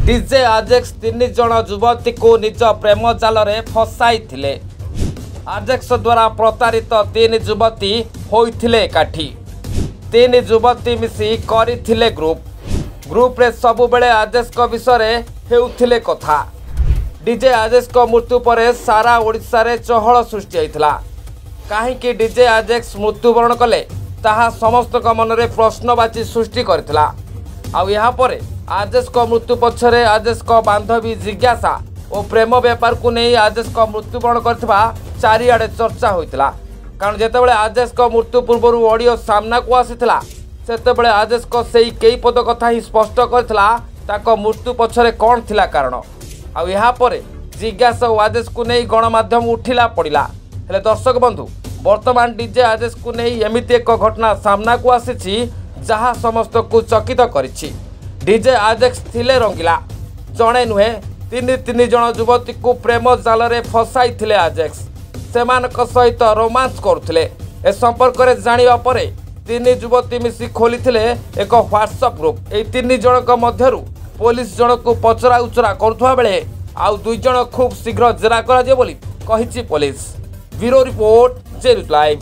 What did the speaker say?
DJ ଆଜେକ୍ସ 3 ଜଣ ଯୁବତୀକୁ ନିଜ ପ୍ରେମ ଜାଲରେ ଫସାଇଥିଲେ। ଆଜେକ୍ସ ଦ୍ୱାରା ପ୍ରତାରିତ 3 ଯୁବତୀ ହୋଇଥିଲେ ଏକାଠି। 3 ଯୁବତୀ ମିଶି କରିଥିଲେ ଗ୍ରୁପ୍। ଗ୍ରୁପ୍ରେ ସବୁବେଳେ ଆଜେକ୍ସଙ୍କ ବିଷୟରେ ହେଉଥିଲେ କଥା। ଡିଜେ ଆଜେକ୍ସଙ୍କ ମୃତ୍ୟୁ ପରେ ସାରା ଓଡ଼ିଶାରେ ଚହଳ ସୃଷ୍ଟି ହୋଇଥିଲା। କାହିଁକି ଡିଜେ ଆଜେକ୍ସ ମୃତ୍ୟୁବରଣ କଲେ, ତାହା ସମସ୍ତଙ୍କ ମନରେ ପ୍ରଶ୍ନବାଚୀ ସୃଷ୍ଟି କରିଥିଲା। ଆଉ ଏହାପରେ ଆଜେକ୍ସଙ୍କ ମୃତ୍ୟୁ ପଛରେ ଆଜେକ୍ସଙ୍କ ବାନ୍ଧବୀ ଜିଜ୍ଞାସା ଓ ପ୍ରେମ ବ୍ୟାପାରକୁ ନେଇ ଆଜେକ୍ସଙ୍କ ମୃତ୍ୟୁବରଣ କରିଥିବା ଚାରିଆଡ଼େ ଚର୍ଚ୍ଚା ହୋଇଥିଲା। କାରଣ ଯେତେବେଳେ ଆଜେକ୍ସଙ୍କ ମୃତ୍ୟୁ ପୂର୍ବରୁ ଅଡ଼ିଓ ସାମ୍ନାକୁ ଆସିଥିଲା, ସେତେବେଳେ ଆଜେକ୍ସଙ୍କ ସେଇ କେଇ ପଦ କଥା ହିଁ ସ୍ପଷ୍ଟ କରିଥିଲା ତାଙ୍କ ମୃତ୍ୟୁ ପଛରେ କ'ଣ ଥିଲା କାରଣ। ଆଉ ଏହାପରେ ଜିଜ୍ଞାସା ଓ ଆଜେକ୍ସକୁ ନେଇ ଗଣମାଧ୍ୟମ ଉଠିଲା ପଡ଼ିଲା। ହେଲେ ଦର୍ଶକ ବନ୍ଧୁ, ବର୍ତ୍ତମାନ ଡିଜେ ଆଜେକ୍ସକୁ ନେଇ ଏମିତି ଏକ ଘଟଣା ସାମ୍ନାକୁ ଆସିଛି ଯାହା ସମସ୍ତଙ୍କୁ ଚକିତ କରିଛି। ଡିଜେ ଆଜେକ୍ସ ଥିଲେ ରଙ୍ଗିଲା। ଜଣେ ନୁହେଁ, 3 3 ଜଣ ଯୁବତୀକୁ ପ୍ରେମ ଜାଲରେ ଫସାଇଥିଲେ ଆଜେକ୍ସ। ସେମାନଙ୍କ ସହିତ ରୋମାନ୍ସ କରୁଥିଲେ। ଏ ସମ୍ପର୍କରେ ଜାଣିବା ପରେ 3 ଯୁବତୀ ମିଶି ଖୋଲିଥିଲେ ଏକ ହ୍ୱାଟ୍ସଆପ୍ ଗ୍ରୁପ୍। ଏହି 3 ଜଣଙ୍କ ମଧ୍ୟରୁ ପୋଲିସ ଜଣକୁ ପଚରା ଉଚରା କରୁଥିବା ବେଳେ ଆଉ 2 ଜଣ ଖୁବ୍ ଶୀଘ୍ର ଜେରା କରାଯିବ ବୋଲି କହିଛି police. Bureau report, J news live.